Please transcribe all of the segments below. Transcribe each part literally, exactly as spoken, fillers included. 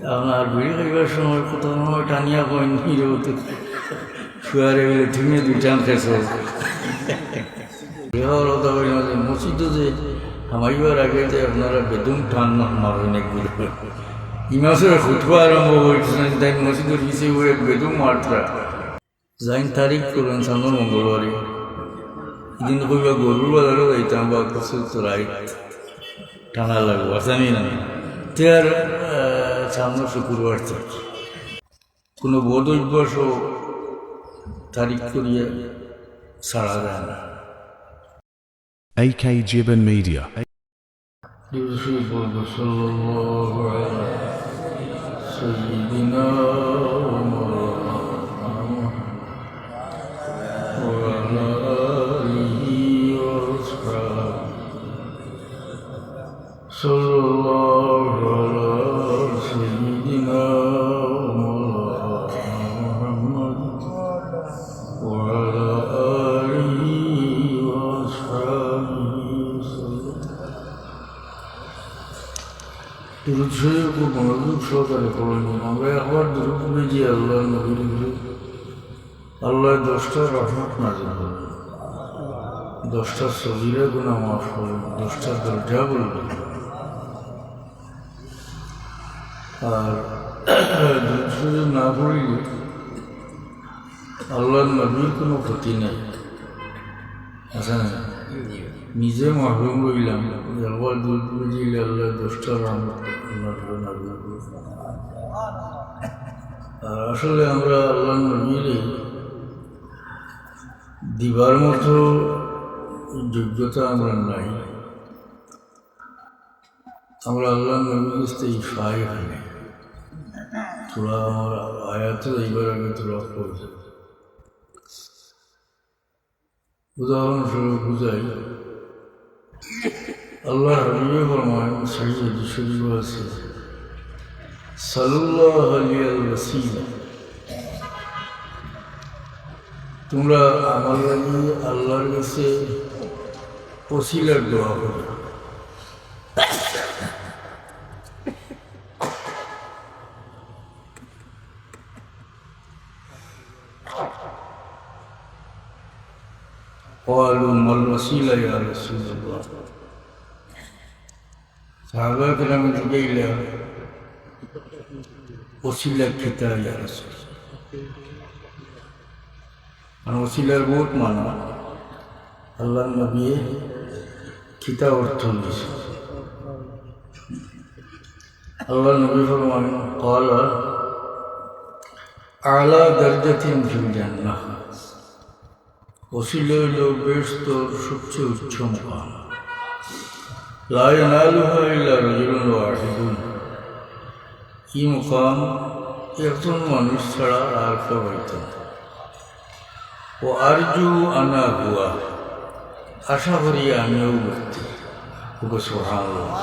আপনার বিড়ি খাইবার সময় কত সময় টানিয়া কইন, "রে, ও তো ফুয়ারে বলে তুমি দুইটান খেছো।" বিড়ি খাওয়ার কথা কইলাম যে মসজিদো যে হামাইবার আগে যে আপনারা বেদম টান মারেন এক বিড়ি। ইমাম সাহেব খুতবা আরম্ভ করছেন, তাই মসজিদর পিছে ওই বেদম মারতা। যাইন তারিখ করইন সামনের মঙ্গলবারে। ইদিন কইবা গরুর বাজারো যাইতাম বা কিছু তো রাইত টানা লাগবো, আসানি না। তে আর, আহ, সামনে শুক্রবার তো। কোনো বদ অভ্যাসও তারিখ করিয়া ছাড়া যায় না। A K Gibbon Media. صلى الله على سيدنا ومولانا محمد وعلى آله وأصحابه. صلى الله على سيدنا ومولانا محمد وعلى آله وأصحابه وسلم. দুরূদ শরীফ খুব মনোযোগ সহকারে পড়বেন। আমরা একবার দুরূদ পড়ি যে আল্লাহর নবীর উপরে, আল্লাহ দশটা রহমত নাজিল করবেন, দশটা সগীরা গুনাহ মাফ করবেন, দশটা দরজা বলবেন। আর দুরূদ শরীফ না পড়লে আল্লাহর নবীর কোনো ক্ষতি নাই, আছে না? নিজে মাহরুম রইলাম, একবার দুরূদ পড়ি দিলে আল্লাহ দশটা রহমত আল্লাহর উপরে নাজিল করবেন। আর আসলে আমরা আল্লাহর নবীরে দিবার মতো যোগ্যতা আমরা নাই। আমরা আল্লাহর নবীর কাছ থেকে পাই এখানে। থোড়া আমার আয়াতে যাইবার আগে থোড়া পড়ে যাই। উদাহরণস্বরূপ বুঝাই, আল্লাহর হাবিবে ফরমায়, সহিহ হাদিস শরীফ আছে, "সালুল্লাহ লিয়াল ওয়াসিলা।" তোমরা আমার লাগি আল্লাহর কাছে ওসিলার দোয়া করো। قالوا ما الوسيلة يا رسول الله؟ সাহাবা কেরাম জিজ্ঞাসা, "ওসিলা কিতা ইয়া রাসূল?" মানে ওসিলার বহুত মানা। আল্লাহর নবী কিতা অর্থ নিছে? আল্লাহর নবী ফরমান, "قال أعلى درجة في الجنة।" ওসিলা হইল বেহেশতর সবচেয়ে উচ্চ মুকাম। لا ينالها إلا رجل واحد। এই মুকাম একজন মানুষ ছাড়া আর কেউ পাইত না। وأرجو أنا هو। আশা করি আমিও ব্যক্তি। সুবহানাল্লাহ।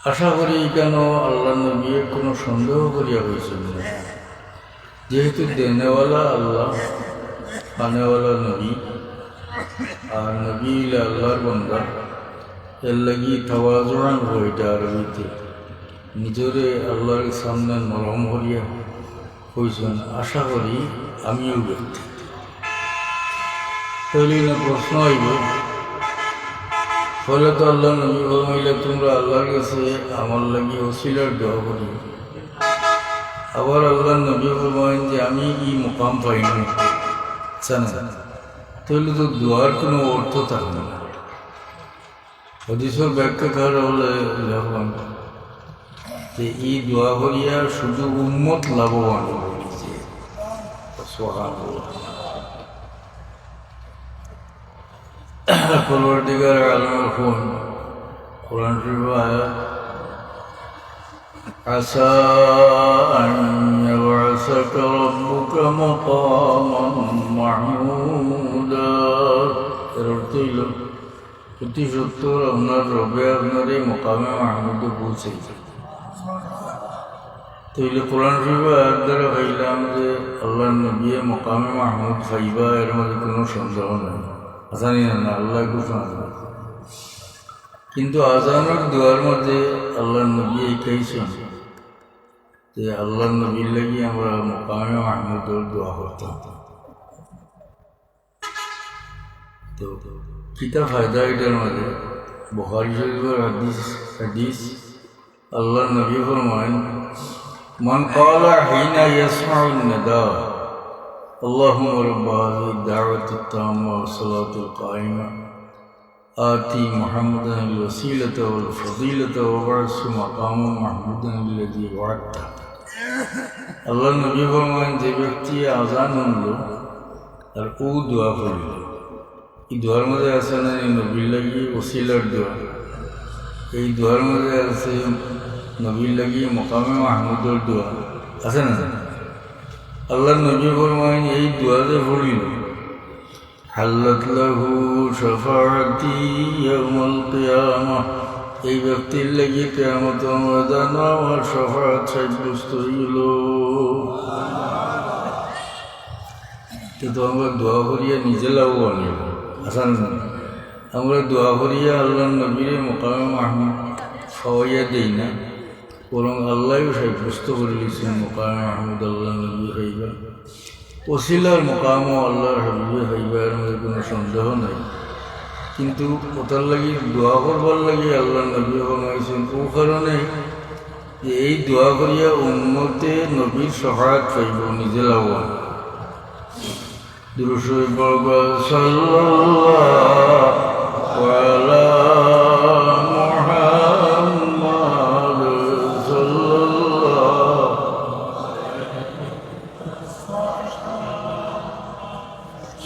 আশা করি কেন আল্লাহর নবী কোনো সন্দেহ করিয়া কইছেন না, যেহেতু দেনেওয়ালা আল্লাহ, পানেওয়ালা নবী, আর নবী হইলে আল্লাহর বান্দা, এর লাগি তাওয়াজুআন কইতা আরবিতে, নিজরে আল্লাহর সামনে নরম করিয়া কইছেন, আশা করি আমিও ব্যক্তি। তাইলে না প্রশ্ন আইব, পয়লা তো আল্লাহর নবী ফরমাইলা, "তোমরা আল্লাহর কাছে আমার লাগি ওসিলার দোয়া করিও।" আবার আল্লাহর নবী ফরমাইন যে, "আমি ই মুকাম পাই না।" আচ্ছা না? তাইলে তো দোয়ার কোনো অর্থ থাকে না। হাদিসর ব্যাখ্যাকার অকলে লেখইন যে ই দোয়া করিয়া শুধু উম্মত লাভবান অইছে। সুবহানাল্লাহ। পরওয়ারদিগার আলমর ফরমান, কোরআন শরীফর আয়াত, عسى أن يبعثك ربك مقاما محمودا। এর অর্থ হইল, অতি সত্বর আপনার রবে আপনারে মকামে মাহমুদো পৌঁছাইবা। তাইলে কোরআন শরীফর আয়াত দ্বারা পাইলাম যে আল্লাহর নবী মকামে মাহমুদ পাইবা, এর মধ্যে কোনো সন্দেহ নাই। আসানি না, না, আল্লাহ ঘোষণা করে। কিন্তু আজানর দোয়ার মাঝে আল্লাহর নবী শিখাইছইন যে আল্লাহর নবীর লাগি আমরা মকামে মাহমুদর দোয়া করতাম। তো কিতা ফায়দা এটার মাঝে? বুখারী শরীফর হাদিস, হাদিস, আল্লাহর নবী ফরমাইন, "মান ক্বালা হিনা ইয়াসমাউন নিদা, আল্লাহুম্মা রাব্বা হাযিহিদ দাওয়াতিত তাম্মা ওয়াস সালাতিল কাইমা, আতি মুহাম্মাদানিল ওয়াসিলাতা ওয়াল ফাদিলাতা ওয়াবআসহু মাকামান মাহমুদানিল্লাযী ওয়াআদতা।" আল্লাহর নবী ফরমাইন, যে ব্যক্তি আজান হুনলো আর অউ দোয়া পড়লো, এই দোয়ার মাঝে আছে না এই নবীর লাগি ওসিলার দোয়া, এই দোয়ার মাঝে আছে নবীর লাগি মকামে মাহমুদর দোয়া, আছে না? আল্লাহর নবী ফরমাইন, এই দোয়া যে পড়লো, হাল্লাত লাহু শাফাআতি ইয়াউমাল কিয়ামা, এই ব্যক্তির লাগি কিয়ামতর ময়দানো আমার শাফাআত সাব্যস্ত অইলো। তো, তো আমরা দোয়া করিয়া নিজে লাভবান অইবো, আসান না। আমরা দোয়া করিয়া আল্লাহর নবীরে মকামে মাহমুদ পাওয়াইয়া দেই না, বরং আল্লায়ও সাব্যস্ত করি দিছইন মকামে মাহমুদ আল্লাহর নবী পাইবা, ওসিলার মকামও আল্লাহর হাবিবে পাইবা, এর মাঝে কোনো সন্দেহ নাই। কিন্তু ওটার লাগি দোয়া করবার লাগি আল্লাহর নবী ফরমাইছইন, ও কারণে যে এই দোয়া করিয়া উম্মতে নবীর শাফাআত পাইবো, নিজে লাভবান। দুরূদ শরীফ পড়বা, সাল্লাল্লাহু আলা মুহাম্মাদ, সাল্লাল্লাহু,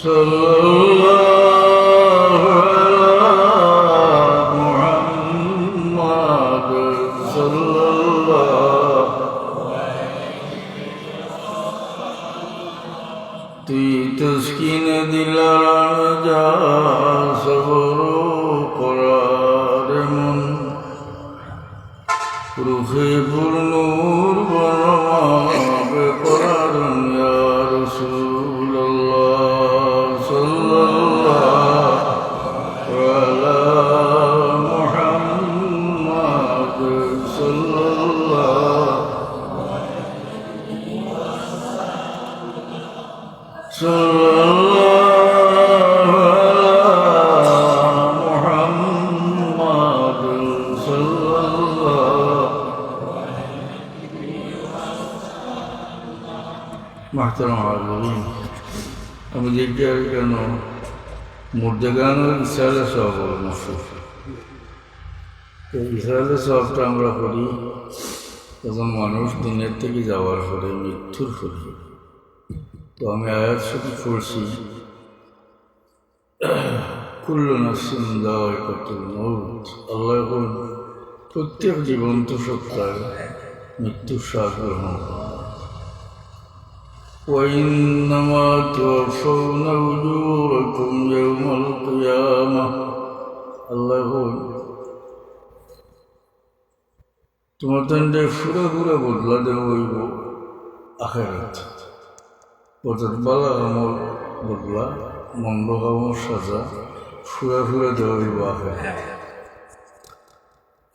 সাল্লাল্লাহু আলা মুহাম্মাদ, সাল্লাল্লাহু তুই তসকিন দিলার যা সবর করার মন, রুহে পুর নূর বনমাবে করার ইয়া রাসূলুল্লাহ সাল্লাল্লাহু আলা মুহাম্মাদ সাল্লাল্লাহু সাল্লাল্লাহু আলা মুহাম্মাদ সাল্লাল্লাহু। মুহতারাম হাজিরিন, আমি জিজ্ঞাসা কেন মুর্দেগানর ইসালে সওয়াব মশহুর। তো ইসালে সওয়াবটা আমরা করি যখন মানুষ দুনিয়ার থেকে যাওয়ার পরে, মৃত্যুর পরে। তো আমি আয়াত শরীফ পড়ছি, কুল্লু নাফসিন যায়িকাতুল মাউত। আল্লাহ বলেন, প্রত্যেক জীবন্ত সত্তার মৃত্যুর স্বাদ গ্রহণ করা। ওয়া ইন্নামা তুওয়াফাউনা উজুরাকুম ইয়াউমাল কিয়ামাহ। আল্লাহ বলেন, তুমার তানরে ফুরা ফুরা বদলা দেওয়া অইবো আখেরাত। অর্থাৎ ভালা আমলর বদলা, মন্দ আমলর সাজা ফুরা ফুরা দেওয়া অইবো আখেরাত।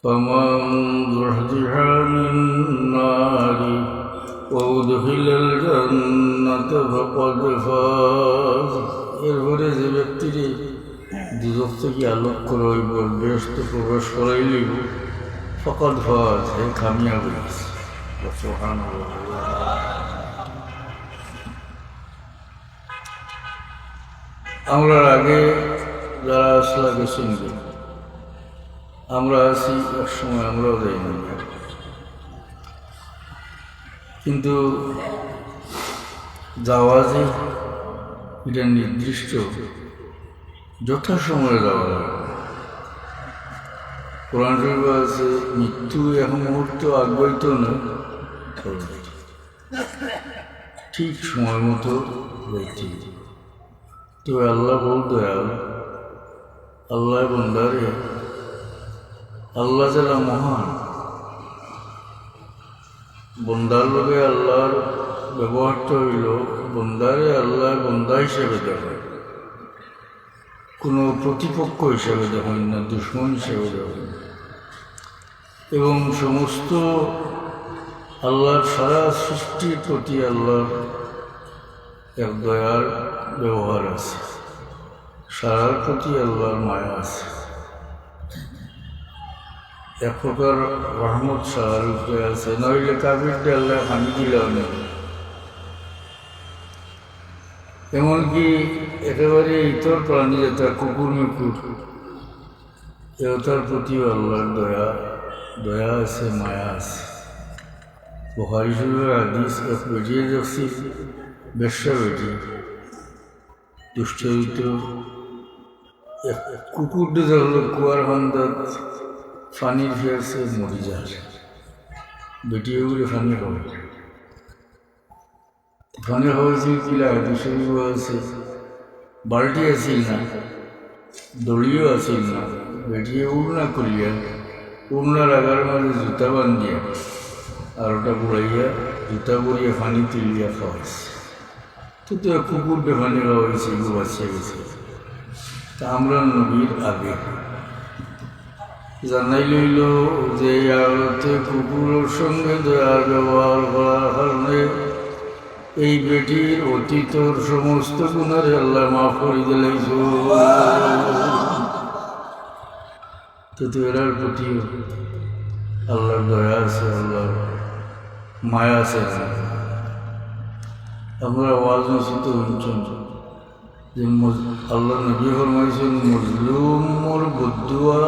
ফামান যুহযিহা আনিন নারি ওয়া উদখিলাল জান্নাতা ফাকাদ ফাজ। এরপরে যে ব্যক্তিরে দুজখ থাকি আলোক করা অইবো, বেহেশতো প্রবেশ করাইল অইবো, ফাকাদ ফাজ, হে কামিয়াব অইগেছে। সুবহানাল্লাহ। আমরার আগে যারা আছলা গেছইন গি, আমরা আছি এক সময়, আমরাও যাইমু। কিন্তু যাওয়া যে ইটা নির্দিষ্ট, যথাসময়ে যাওয়া লাগে। কোরআন শরীফো আছে, মৃত্যু এক মুহূর্ত আগুয়াইতো নায়, ঠিক সময় মতো যাইতে অইবো। তো আল্লাহ বড় দয়াল, আল্লাহ বন্দারে, আল্লাহ যেলা মহান, বন্দার লগে আল্লাহর ব্যবহারটা অইলো, বন্দারে আল্লাহ বন্দা হিসাবে দেখে। কোনো প্রতিপক্ষ হিসাবে দেখইন না, দুশমন হিসাবে দেখইন না। এবং সমস্ত আল্লাহর সারা সৃষ্টির প্রতি আল্লাহর এক দয়ার ব্যবহার আছে, সারার প্রতি আল্লাহর মায়া আছে। এক প্রকার রহমত সারার উপরে আছে, নইলে কাফিররে আল্লায় পানি দিলা না। এমনকি একেবারে ইতর প্রাণী, যেটা কুকুর মুকুর, এটার প্রতিও আল্লাহর দয়া, দয়া আছে, মায়া আছে। বুখারী শরীফের হাদিস, এক বেটিয়ে দেখছি, বেশ্যা বেটি, দুশ্চরিত্র, এক কুকুররে দেখলো কুয়ার কান্দাত পানির পিয়াসে মরি যার, বেটিয়ে বুলে পানি খাওয়ায়। পানি খাওয়াইছিল কিলা? হাদিস শরীফো আছে, বালটি আছিল না, দড়িও আছিল না, বেটিয়ে উড়না করিয়া, উড়নার আগার মাঝে জুতা বান্ধিয়া, আর ওটা বুড়াইয়া, জুতা বুড়িয়া পানি তুলিয়া খাওয়াইছে। তো, তো কুকুররে পানি খাওয়াইছে, এগু বাঁচিয়া গেছে। তা আমরার নবীর আগে জানাই লইল যে এই আয়াতে কুকুরর সঙ্গে দয়ার ব্যবহার করার কারণে এই বেটির অতীতর সমস্ত গুনারে আল্লায় মাফ করি দিলাইছইন। তো, তো এরার প্রতিও আল্লাহর দয়া আছে, আল্লাহর মায়া আছে। আপনারা ওয়াজ নসিহত হুনছইন যে মজ-, আল্লাহর নবী ফরমাইছইন, মজলুমর বদদুয়া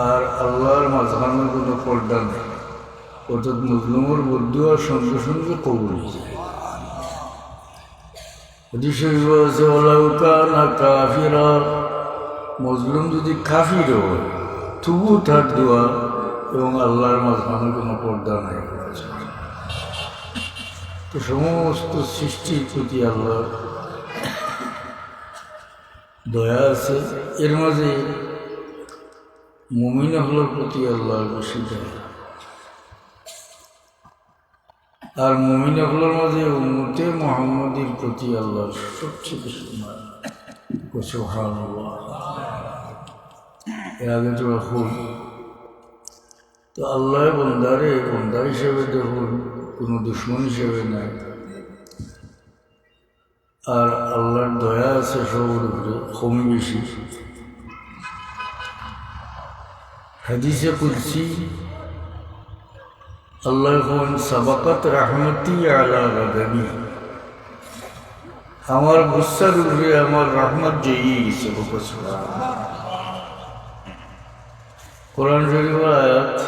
আর আল্লাহর মাঝখানো কোনো পর্দা নাই। অর্থাৎ মজলুমর বদদুয়া সঙ্গে সঙ্গে কবুল অই যায়। হাদিস শরীফো আছে, "ওয়ালাউ কানা কাফিরা", মজলুম যদি কাফির হয়, তবু তার দোয়া এবং আল্লাহর মাঝখানো কোনো পর্দা নাই। তো সমস্ত সৃষ্টির প্রতি আল্লাহর দয়া আছে, এর মাঝে মুমিন অকলর প্রতি আল্লাহর বেশি দয়া। আর মুমিন অকলর মাঝে উম্মতে মুহাম্মদীর প্রতি আল্লাহর সবচেয়ে বেশি মায়া। কও সুবহানাল্লাহ। এর আগে তো এখন তো আল্লায় বন্দারে বন্দা হিসেবে দেখইন, কোনো দুশমন হিসেবে নায়। আর আল্লাহর দয়া আছে সবর উপরে, কম বেশি। হাদিসে কুদসি আল্লায় কইন, "সাবাকাত রাহমাতি আলা গাদাবি।" আমার গুসার উপরে আমার রহমত জয়ী গেছে। কোরআন শরীফর আয়াত,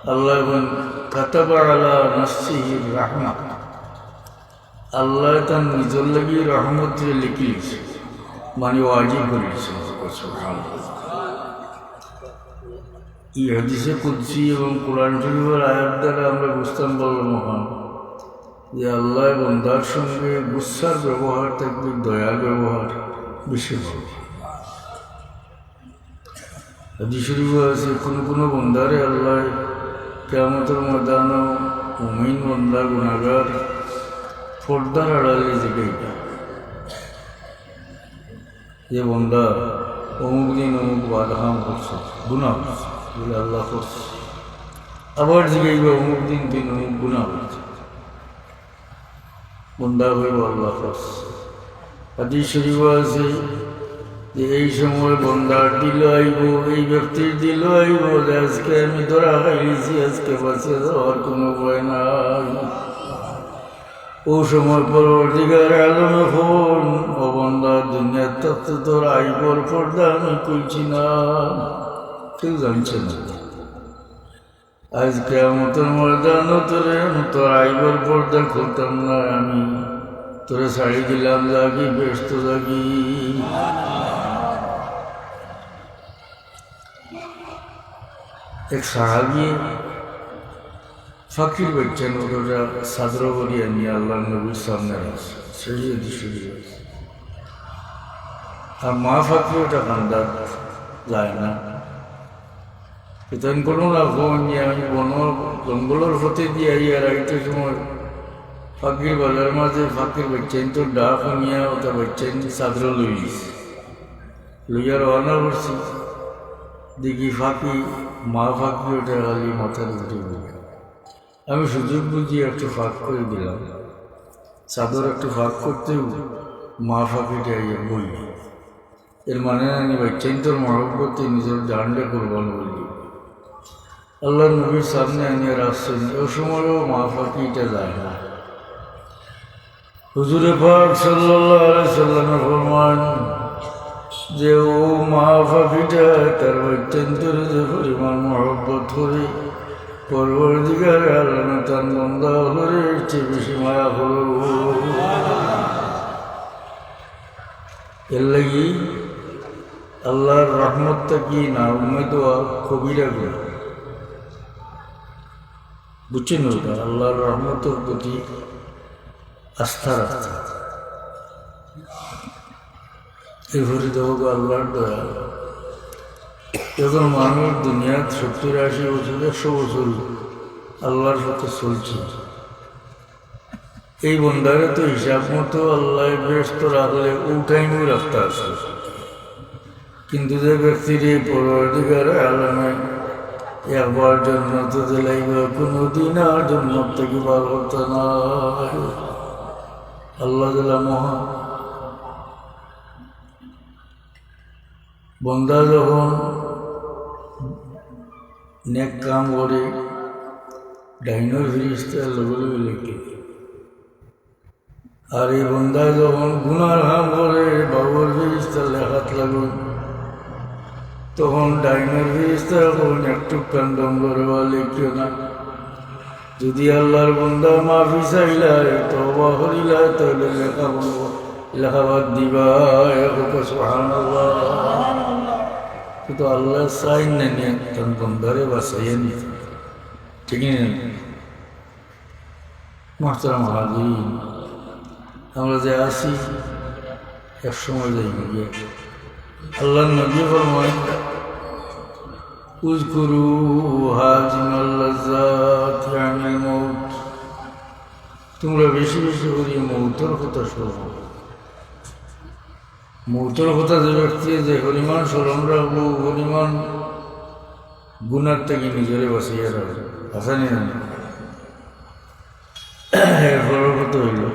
আল্লায় কইন, "কাতাবা আলা নাফসিহির রাহমা।" আল্লায় তান নিজর লাগি রহমতরে লিখি লিছে, মানে ওয়াজিব করি লিছে। সুবহানাল্লাহ। এই হাদিসে কুদসি এবং কোরআন শরীফর আয়াত দ্বারা আমরা বুঝতাম পারলাম অখন যে আল্লায় বন্দার সঙ্গে গুসার ব্যবহার থাকি দয়ার ব্যবহার বেশি ভালা। হাদিস শরীফো আছে, কুনু কুনু বন্দারে আল্লায় কিয়ামতর ময়দানো মুমিন বন্দা গুনাগার পর্দার আড়ালে জিগাইবা যে, "বন্দা, অমুক দিন অমুক বাদ কাম করছো, গুনা করছো?" বলে, "আল্লাহ, করছি।" আবার জিগাইবা, "অমুক দিন দিন অমুক গুনা করছো?" বন্দা কইবো, "আল্লাহ, করছি।" হাদিস শরীফো আছে যে এই সময় বন্দার দিলো আইবো, এই ব্যক্তির দিলো আইবো যে, "আজকে আমি ধরা খাইলিছি, আজকে বাঁচিয়া যাওয়ার কুনু উপায় নাই।" অউ সময় পরওয়ারদিগার আলমে কইন, "ও বন্দা, দুনিয়াত থাকতে তোর আইবর পর্দা আমি খুলছি না, কেউ জানছে না।" আইজ কিয়ামতর ময়দানো তোরে, তোর আইবর পর্দা খুলতাম না আমি, তোরে ছাড়ি দিলাম, যাগি বেহেস্তো যাগি। এক সাহাবী পাখির বাইচ্চাইন্তরে চাদর করি আনিয়া আল্লাহর নবীর সামনে রাখছে, সেই দৃশ্য। আর মা পাখি ওটা কান্দাত যায় না। ইতাইন কুনু না কুনু নিয়া আমি বন জঙ্গলর পথে দিয়া আইয়া রাইতর সময় পাখির বাজার মাঝে পাখির বাইচ্চাইন্তর ডাক হুনিয়া ওটা বাইচ্চাইন্তর চাদর লইলিছে। লইয়া রওয়ানা করছি। দেখি ফাকি, মা ফাকি ওটা খালি মাথার উপরে উড়ে। আমি সুযোগ বুঝি একটু ফাঁক করে দিলাম, চাদর একটু ফাঁক করতেউ মা ফাকিটা আইয়া বইল। এর মানে আমি বাচ্চাইন্তর মহব্বতে নিজের জানটা কুরবান করি দিই। আল্লাহর নবীর সামনে আনিয়া রাখছেন, ও সময়ও মা ফাকিটা যায় না। হুজুরে পাক সাল্লাল্লাহু আলাইহি সাল্লামে ফরমান যে ও মা ফাকিটা তার বাচ্চাইন্তরে যে পরিমাণ মহব্বত করে, পরওয়ারদিগার আলমে তান বন্দা অকলরে এর চেয়ে বেশি মায়া করো। এর লাগি আল্লাহর রহমত থাকি না উম্মেদ হওয়া কবিরা গুনাহ। বুঝছেন ওটা? আল্লাহর রহমতর প্রতি আস্থা রাখতে। এরপরে দেখো গো আল্লাহর দয়া, যখন মানুষ দুনিয়াত সত্তর আশি বছর, একশো বছর আল্লাহর সাথে চলছে, এই বন্দারে তো হিসাব মতো আল্লাহ বেহেস্তো রাখলে ও টাইমও রাখতে আছে। কিন্তু যে ব্যক্তিরে পরওয়ারদিগার আলমে একবার জন্নত দিলাইবা, কোনোদিন আর জন্নত থাকি বার করতা না। আল্লাহ তাআলা মহান। বন্দা যখন নেক কাম করে, ডাইনর ফিরিস্তা লগে লগে লেখে। আর এই বন্দা যখন গুনার কাম করে, বাউর ফিরিস্তা লেখাত লাগইন, তখন ডাইনর ফিরিস্তা কইন একটু কান্দন করে বা লেখিও না। যদি আল্লাহর বন্দা মাফি চাইলায়, তওবা করিলায়, তাহলে লেখা বন্ধ, লেখা বাদ দিবা। এক কথা সুবহানাল্লাহ। কিন্তু আল্লাহ চাইন না নিয়ে তান বন্দারে বাঁচাইয়া নিতে, ঠিক না? মুহতারাম হাজিরিন, আমরা যে আছি, এক সময় যাইমু গিয়া। আল্লাহর নবী ফরমায়, "উযকুরু হাজিমাল লাজ্জাতি আনিল মাউত।" তোমরা বেশি বেশি করি মৌতর কথা স্মরণ করো। মৌতর কথা যে ব্যক্তি যে পরিমাণ স্মরণ রাখবো, ও পরিমাণ গুনার থাকি নিজরে বাঁচাইয়া রাখবো। হাছা নি না? এরপরের কথা অইলো,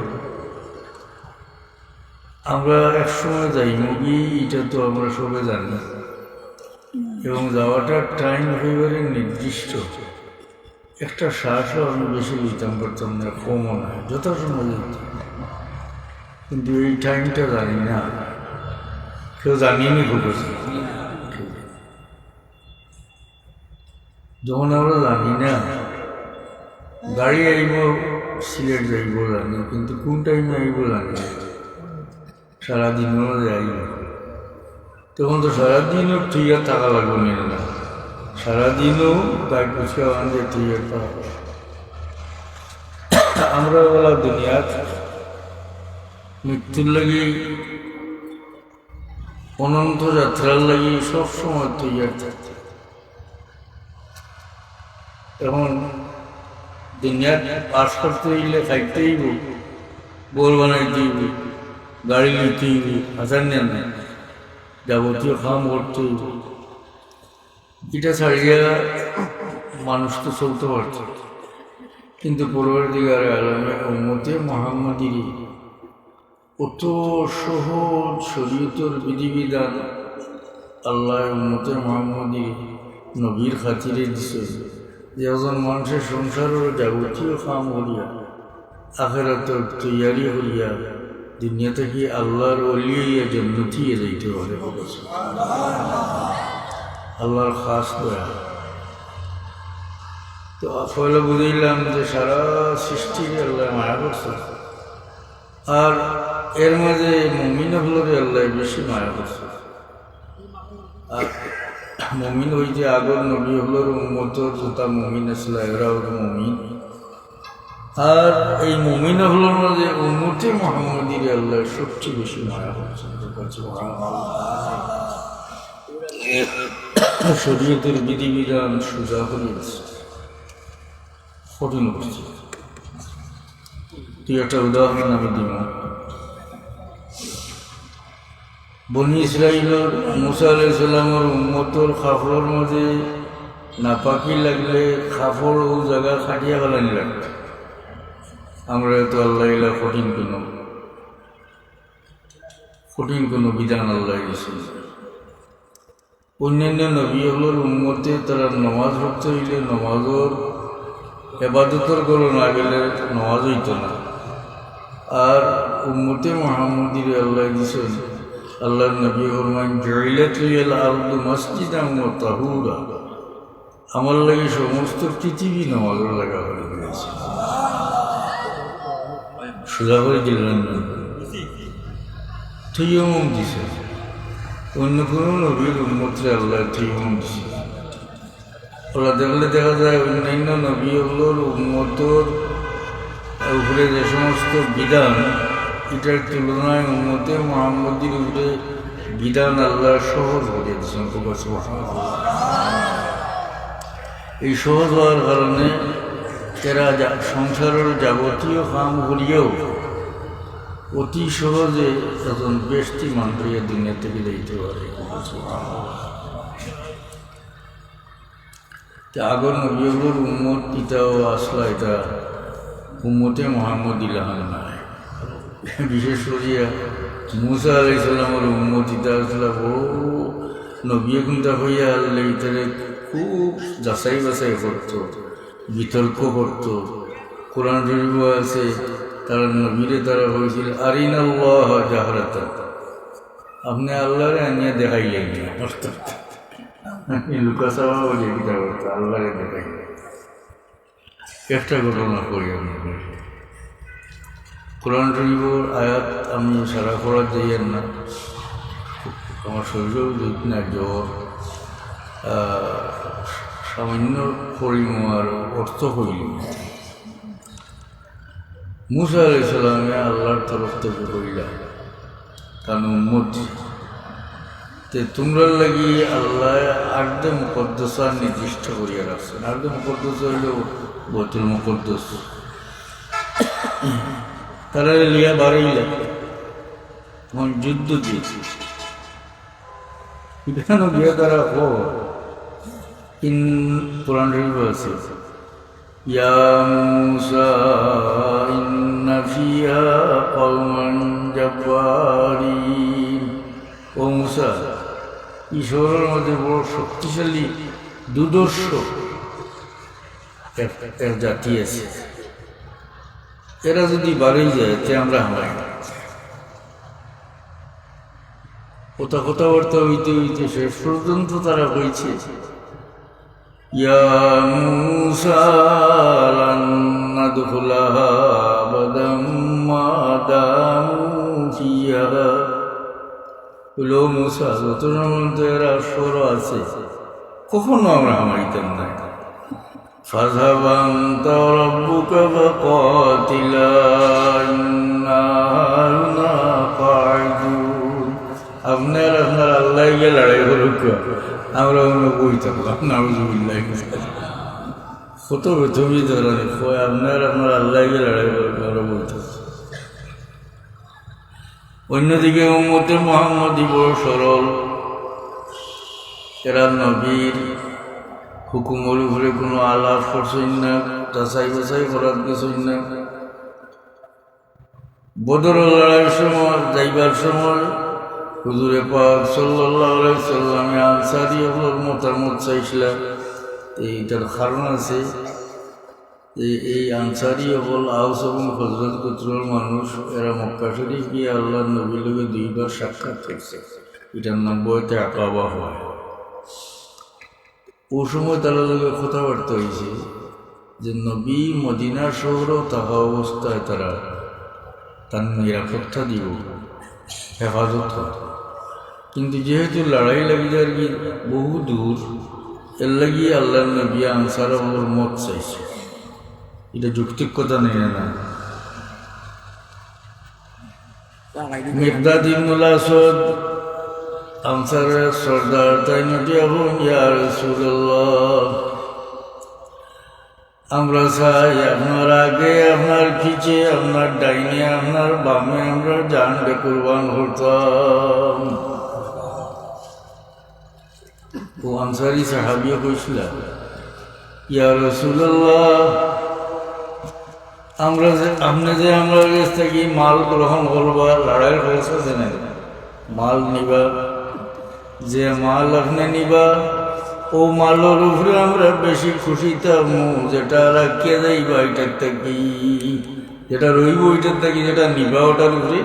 আমরা এক সময় যাইমু গি, ইটা তো আমরা সবে জানি, এবং যাওয়াটার টাইম একেবারে নির্দিষ্ট। একটা শ্বাসও আমি বেশি লইতাম পারতাম না, কমও না, যথাসময়ে যাইতাম। কিন্তু এই টাইমটা জানি না, কেউ জানিনি খুব বেশি। যখন আমরা জানি না, গাড়ি আইবো, সিলেট যাইবো জানি, কিন্তু কোন টাইমে আইবো জানি না। সারাদিনও যাই, তখন তো সারাদিনও ঠিক থাকা লাগবো নি না, সারাদিনও গাড়ি পুচকা বান্ধে ঠিক থাকা লাগবো। আমরা বলা দুনিয়াত মৃত্যুর লাগি, অনন্ত যাত্রার লাগি সব সময় তৈয়ার থাকতে। এখন দুনিয়াত পাস করতে অইলে খাইতে অইবো, ঘর বানাইতে অইবো, গাড়ি লইতে অইবো, হাছা নি না, যাবতীয় কাম করতে অইবো। ইটা ছাড়িয়া মানুষ তো চলতে পারত, কিন্তু পরওয়ারদিগারে আলমে উম্মতে মুহাম্মদীরে অত সহজ শরীয়তর বিধিবিধান আল্লায় উম্মতে মুহাম্মদী নবীর খাতিরে দিছইন যে একজন মানষে সংসারর যাবতীয় কাম করিয়া, আখেরাতর তৈয়ারি করিয়া, দুনিয়া থাকি আল্লাহর ওলি অইয়া জন্নতি অইয়া যাইতে পারে। আল্লাহর খাস দয়া। তো পয়লা বুঝাইলাম যে সারা সৃষ্টিরে আল্লায় মায়া করছে। আর এর মাঝে মুমিন অকলরে আল্লায় বেশি মায়া করছে। আর মুমিন অইছে আগর নবী অকলর উম্মতর যেতা মুমিন আছলা, এরাও মুমিন। আর এই মুমিন অকলর মাঝে উম্মতে মুহাম্মদীরে আল্লায় সবচেয়ে বেশি মায়া করছে। শরীয়তর বিধিবিধান সোজা করি দিছে। কঠিন অবস্থা। দুই একটা উদাহরণ আমি দিব। বনি ইসরাইলর মুসা আলাইহিস সালামর উম্মতর কাপড়র মাঝে নাপাকি লাগলে কাপড় অউ জাগা কাটিয়া ফালানি লাগতো। আমরারে তো আল্লায় ইলা কঠিন কুনু, কঠিন কুনু বিধান আল্লায় দিছইন না। অইন্যান্য নবী অকলর উম্মতে তারা নমাজ পড়তে অইলে নমাজর এবাদতর ঘরো না গেলে নমাজ অইতো না। আর উম্মতে মুহাম্মদীরে আল্লায় দিছইন, আল্লার নবীয়ে ফরমাইন, "জুইলাত লিয়াল আরদু মাসজিদান ওয়া তাহুরা।" আমার লাগি সমস্ত পৃথিবী নমাজর জাগা করি দিছে। সোজা করি দিলা না। তায়াম্মুম দিছে। অইন্য কুনু নবীর উম্মতরে আল্লায় তায়াম্মুম দিছে। অলা দেখলে দেখা যায় অইন্যান্য নবী অকলর উম্মতর উপরে যে সমস্ত বিধান, ইটার তুলনায় উম্মতে মুহাম্মদীর উপরে বিধান আল্লায় সহজ করিয়া দিছইন। কউক্কা সুবহানাল্লাহ। এই সহজ অওয়ার কারণে এরা যা-, সংসারর যাবতীয় কাম করিয়াও অতি সহজে একজন বেহেস্তি মানুষ অইয়া দুনিয়া থাকি যাইতে পারে। তে আগর নবী অকলর উম্মত ইতাও আছলা, ইতা উম্মতে মুহাম্মদী লাখান নায়। বিশেষ করিয়া মুসা আলাইহিস সালামর উম্মত ইতা আছলা, বড় নবী কুনটা অইয়া আইলে ইতারে খুব যাচাই বাছাই করতো, বিতর্ক করতো। কোরআন শরীফো আছে, তারা নবীরে তারা কইছিল, "আরিনাল্লাহা জাহরাতান।" আপনে আল্লারে আনিয়া দেখাইলাইন না। অর্থাৎ এই লুকাছাপা বলে কিতা করতো, আল্লারে দেখাইলাইন। একটা ঘটনা কই আমি। কোরআন শরীফর আয়াত আমি সারা পড়া যাইয়ার না, আমার শরীরও যদি না জ্বর, আহ, সামান্য পড়িমু আর অর্থ কইলিমু। মুসা আলাইহিস সালামে আল্লার তরফ থাকি কইলা, তান উম্মত, তে তুমরার লাগি আল্লায় আরদে মুকদ্দাসা নির্দিষ্ট করিয়া রাখছইন। আরদে মুকদ্দাসা অইলো বাইতুল মুকদ্দাস। তারারে লইয়া বারইলা, তখন যুদ্ধ দিছে। ইখানো গিয়া তারা কয়, ইন-, কোরআন শরীফো আছে, ইয়া মুসা ইন্না ফিহা কওমান জাব্বারিন। ও মুসা, ই শহরর মাঝে বড় শক্তিশালী, দুর্ধর্ষ এক, এক জাতি আছে। এরা যদি বারই যায়, তে আমরা হামাই। কথা, কথাবার্তা অইতে অইতে শেষ পর্যন্ত তারা কইছে, ইয়া মুসা লান নাদখুলাহা আবাদাম মা দামু ফিহা। বলে, "ও মুসা, যত সময় তো এরা শহরো আছে, কখনো আমরা হামাইতাম না।" ফাযহাব আনতা ওয়া রাব্বুকা ফাকাতিলা ইন্না হাহুনা কাইদুন। আপনে আর আপনার আল্লায় গিয়া লড়াই করউক্কা, আমরা অনো বই থাকলাম। নাউজুবিল্লাহ। কত বেতমি ধরানি কয়, আপনে আর আপনার আল্লায় গিয়া লড়াই করউক্কা, আমরা বই থাকলাম। অইন্যদিকে উম্মতে মুহাম্মদী বড় সরল, এরা নবীর হুকুমর উপরে কুনু আলাপ করছইন না, যাচাই বাছাই করাত গেছইন না। বদর লড়াইর সময়, যাইবার সময় হুজুরে পাক সাল্লাল্লাহু আলাইহি সাল্লামে আনসারী অকলর মতামত চাইছিলা। এইটার কারণ আছে, এই, এই আনসারী অকল আওস এবং খজরজ গোত্রর মানুষ, এরা মক্কা শরীফ গিয়া আল্লার নবীর লগে দুইবার সাক্ষাৎ করছে। ইটার নাম বয়তে আকাবা হয়। অউ সময় তারার লগে কথাবার্তা অইছে যে নবী মদিনা শহরো থাকা অবস্থায় তারা তান নিরাপত্তা দিবো, হেফাজত করবো। কিন্তু যেহেতু লড়াই লাগি যারগি বহু দূর, এরলাগি আল্লার নবী আনসার অকলর মত চাইছে। ইটা যৌক্তিক কথা নায় না? মিকদাদ ইবনুল আসওয়াদ আনসারর সর্দার, তাইন উঠিয়া কইন, ইয়া রাসূলুল্লাহ, আমরা চাই আপনার আগে, আপনার পিছে, আপনার ডাইনে, আপনার বামে আমরা জানরে কুরবান করতাম। ও আনসারী সাহাবিয়ে কইছিলা, "ইয়া রাসূলুল্লাহ, আমরা যে, আপনে যে আমরার গেছ থাকি মাল গ্রহণ করবা, লড়াইর খরচ আছে না, মাল নিবা, যে মাল আপনে নিবা, অউ মালর উপরে আমরা বেশি খুশি থাকমু, যেটা রাখিয়া যাইবা ইটার থাকি।" যেটা রইবো ওইটার থাকি, যেটা নিবা ওটার উপরে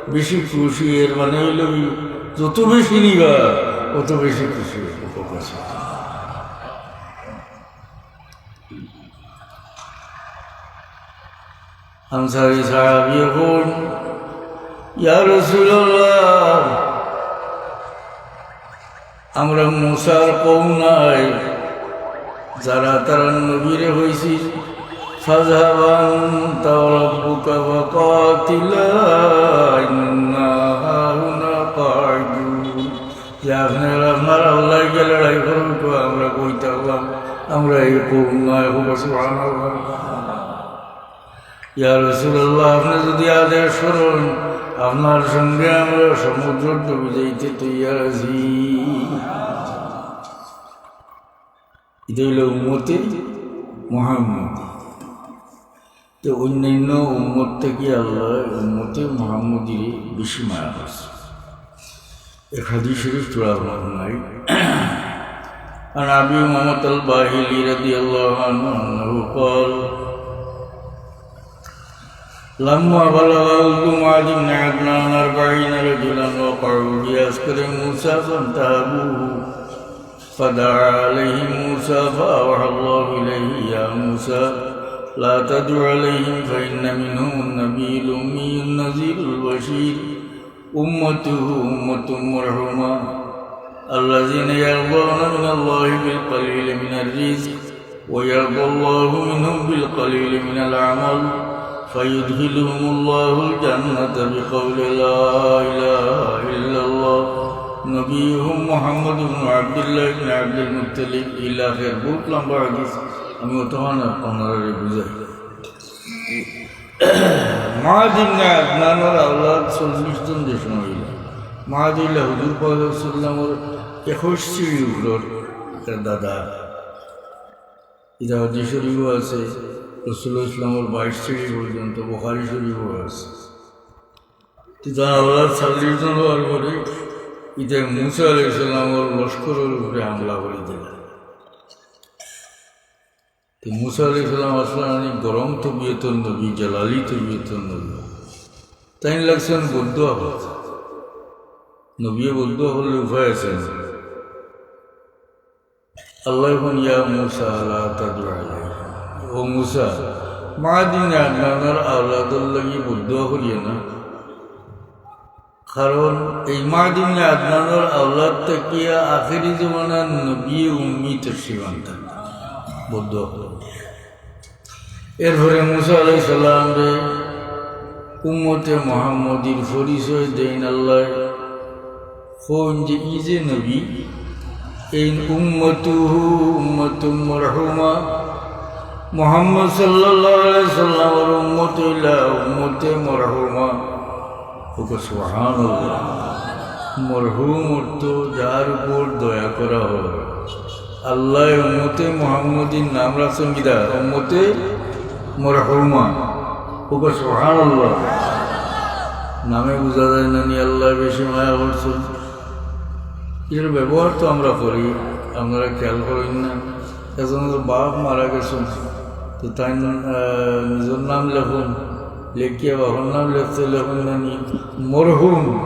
বেশি খুশি। এর মানে অইলো কি, যত বেশি নিবা, অত বেশি খুশি অইবো। আনসারী সাহাবী কইন, "ইয়া রাসূলুল্লাহ, আমরা মুসার কওম নায়, যারা তারার নবীরে কইছিল, 'ফাযহাব আনতা ওয়া রাব্বুকা ফাকাতিলা ইন্না হাহুনা কাইদুন।'" যে আপনে আর আপনার আল্লায় গিয়া লড়াই করুন, তো আমরা কই থাকলাম, আমরা এই কওম নায়। হোক সুবহানাল্লাহ। ইয়া রাসূলুল্লাহ, আপনে যুদি আদেশ করইন, আপনার সঙ্গে আমরা সমুদ্রর ডুবি যাইতে তৈয়ার আছি। ইটা অইলো উম্মতে মুহাম্মদী। তো অন্যান্য উম্মত থাকি আল্লায় উম্মতে মুহাম্মদীরে বেশি মায়া করছে। এক হাদিস শরীফ থুড়া আপনার নাই। عن أبي أمامة الباهلي رضي الله عنه أنه قال: لما بلغ ولد معد بن عدنان أربعين رجلا وقعوا في عسكر موسى فانتهبوه، فدعا عليهم موسى فأوحى الله إليه: يا موسى، لا تدع عليهم، فإن منهم النبي الأمي النذير البشير، أمته أمة مرحومة، الذين يرضون من الله بالقليل من الرزق، ويرضى الله منهم بالقليل من العمل، فيدخلهم الله الجنة بقول: لا إله إلا الله، نبيهم محمد بن عبد الله بن عبد المطلب، إلى آخر। বহুত লম্বা হাদিস, আমি অতখান আপনারারে বুঝাই। মাদ ইবনে আদনানর আওলাদ চল্লিশ জন যে সময় অইলা। মাদ অইলা হুজুর পাক সাল্লাল্লাহু আলাইহি ওয়াসাল্লামর একুশ সিঁড়ি উপরর একটা দাদা। ইটা হাদিস শরীফও আছে, রাসূলুল্লাহ ইসলামর বাইশ সিঁড়ি পর্যন্ত বুখারী শরীফও আছে। তো তার আওলাদ চল্লিশ জন অওয়ার পরে ইটা মুসা আলাইহিস সালামর লস্করর উপরে হামলা করি দিলা। তো মুসা আলাইহিস সালাম আসলে অনেক গরম তবিয়তর নবী, জালালি তবিয়তর নবী। তাইন লাগছইন বদদোয়া করতে। নবীয়ে বদদোয়া করলে উপায় আছে না। আল্লায় কইন, "ইয়া মুসা, লা তাদউ আলাইহিম।" ও মুসা, মাদ ইবনে আদনানর আওলাদর লাগি বদদোয়া করিও না। কারণ এই মাদ ইবনে আদনানর আওলাদ থাকিয়া আখেরি জমানার নবী উম্মি তশরিফ আনতা। বদদোয়া করইন। এরপরে মুসা আলাইহিস সালামরে উম্মতে মুহাম্মদীর পরিচয় দেইন আল্লায়। কইন যে ই যে নবী, এই উম্মতুহু উম্মাতুম মারহুমা। মুহাম্মদ সাল্লাল্লাহু আলাইহি সাল্লামর উম্মত অইলা উম্মতে মারহুমা। হোক সুবহানাল্লাহ। মরহুম অর্থ যার উপর দয়া করা হয়। আল্লায় উম্মতে মুহাম্মদীর নাম রাখছইন কিতা? উম্মতে মরহুমা। হোক সুবহানাল্লাহ। নামে বুঝা যায় না নি আল্লায় বেশি মায়া করছইন। এর ব্যবহার তো আমরা করি, আপনারা খেয়াল করইন না। একজনর বাপ মারা গেছইন, তো তাইন, আহ, নিজর নাম লেখইন, লেখিয়া বাবার নাম লেখতে লেখইন না নি, মরহুম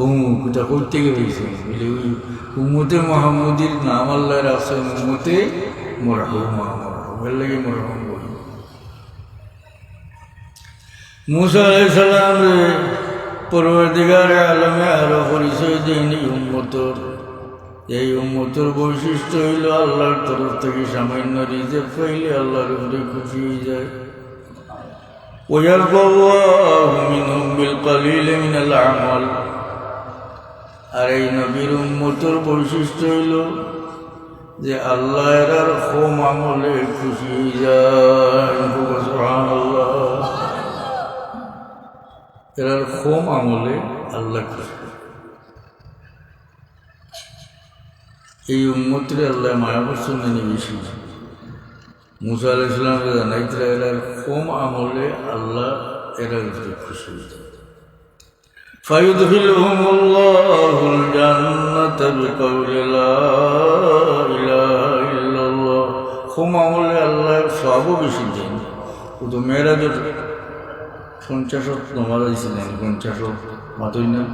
অমুক, ইটা কই থাকি পাইছইন? বলে, ওই উম্মতে মুহাম্মদীর নাম আল্লায় রাখছইন উম্মতে মরহুমা, মরহুম, এর লাগি মরহুম বলি। মুসা আলাইহিস সালামরে পরওয়ারদিগারে আলমে আরো পরিচয় দেইন এই উম্মতর। এই উম্মতর বৈশিষ্ট্য অইলো আল্লাহর তরফ থাকি সামান্য রিজিক পাইলে আল্লাহর উপরে খুশি অইযায়। ويرضى الله منهم بالقليل من العمل। আর এই নবীর উম্মতর বৈশিষ্ট্য অইলো যে আল্লাহ এরার কম আমলে খুশি অইযায়। সুবহানাল্লাহ। এরার কম আমলে আল্লাহ খুশি। এই উম্মতরে আল্লায় মায়া করছইন না নি বেশি? মুসা আলাইহিস সালামরে জানাইতরা এরার কম আমলে আল্লায় এরার উপরে খুশি অইতরা। فيدخلهم الله الجنة بقول لا إله إلا الله। কম আমলে আল্লায় সওয়াবও বেশি দেইন। অউ তো মেরাজর পঞ্চাশ ওয়াক্ত নমাজ আইছে না নি, পঞ্চাশ ওয়াক্ত মাতইন না।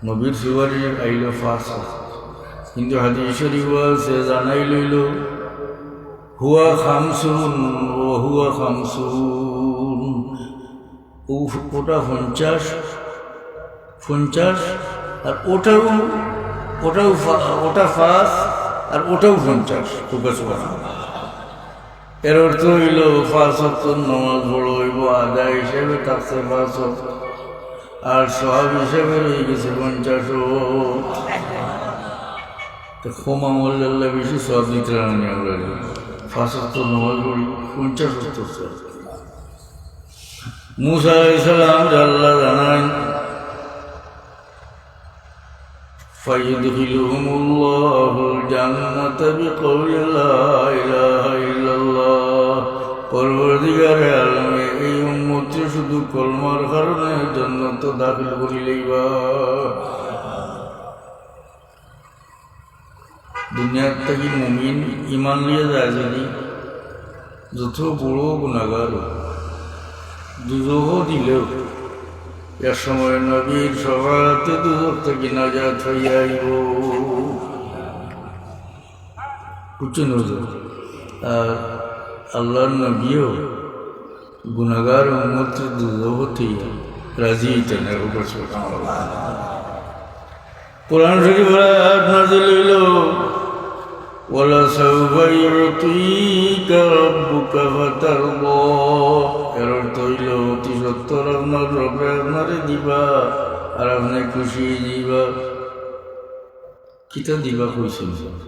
নবীর সুপারিশ আইলো পাঁচ ওয়াক্ত। কিন্তু হাদিস শরীফো আছে, জানাইল অইলো, হুয়া খামসুন ওয়া হুয়া খামসুন। অউ, অটা পঞ্চাশ, পঞ্চাশ, আর অটাও, অটাও ফা-, অটা পাঁচ, আর অটাও পঞ্চাশ। খুব সুবহানাল্লাহ। এর অর্থ অইলো, পাঁচ ওয়াক্ত নমাজ পড়া অইবো আদায় হিসাবে থাকছে পাঁচ ওয়াক্ত, আর সওয়াব হিসাবে রইগেছে পঞ্চাশ ওয়াক্ত। তো কম আমলে আল্লায় বেশি সওয়াব দিতরা না নি আমরারে? পাঁচ ওয়াক্ত নমাজ পড়ি, পঞ্চাশ ওয়াক্ত সওয়াব। মুসা আলাইহিস সালামরে আল্লায় জানাইন, فيدخلهم الله الجنة بقول لا إله إلا الله। পরওয়ারদিগারে আলমে এই উম্মতরে শুধু কলমার কারণে জান্নাতো দাখিল করিলাইবা। দুনিয়াত থাকি মুমিন ইমান লইয়া যায় যদি, যত বড় গুনাগার অউক, দুজখো দিলেও এক সময় নবীর শাফাআতে দুজখ থাকি নাজাত পাইয়া আইবো। বুঝছইন হুজুর? আর আল্লার নবীও গুনাগার উম্মতরে দুজখ থাকি রাজি অইতা নায়। সুবহানাল্লাহ। কোরআন শরীফর আয়াত নাজিল অইলো, ولسوف يعطيك ربك فترضى। এর অর্থ অইলো, অতি সত্বর আপনার রবে আপনারে দিবা, আর আপনে খুশি অইযিবা। কিতা দিবা কইছইন?